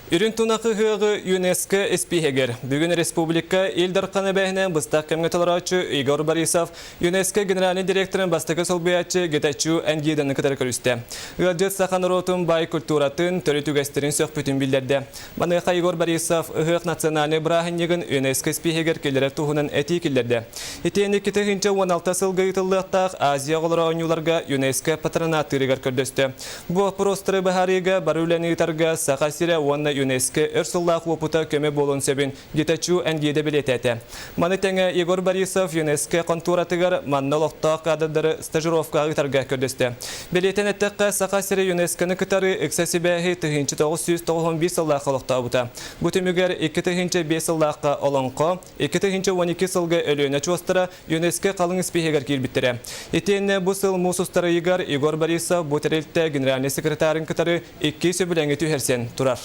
Үрүҥ тунах ыһыаҕы ЮНЕСКО испииһэгэр бүгүн республика Ил Дархан эбээһинэн быстах кэмҥэ толорооччу Егор Борисов ЮНЕСКО генеральнай директорын бастакы солбуйааччы Гетачу Энгиданы кытары көрүстэ. Ыалдьыт саха норуотун баай культуратын, төрүт үгэстэрин сөхпүтүн биллэрдэ. Маныаха Егор Борисов ыһыах национальнай бырааһынньыгын ЮНЕСКО испииһэгэр киллэрэр туһунан этии киллэрдэ. Итиэннэ 2016 сылга ыытыллыахтаах Азия оҕолоро оонньууларга ЮНЕСКО патронаттыырыгар көрдөстө. Бу боппуруостары быһаарыыга бары үлэни ыытарга Саха сирэ уонна ЮНЕСКО өр сыллаах уопута көмө буолуон сөбүн Гитачу Энгиде бэлиэтээтэ. Маны тэҥэ Егор Борисов ЮНЕСКО хонтуоратыгар манна олохтоох кадрдары стажировкаҕа ыытарга көрдөстө. Бэлиэтэн эттэххэ, Саха сирэ ЮНЕСКОны кытары ыкса сибээһи 1991 сыллаахха олохтообута. Бу түмүгэр 2005 сыллаахха Олоҥхо, 2012 сылга Өлүөнэ очуостара ЮНЕСКО халыҥ испииһэгэр киирбиттэрэ. Итиэннэ бу сыл муус устар ыйыгар Егор Борисов бу тэрилтэ генеральнай секретарын кытары икки сөбүлэҥи түһэрсэн турар.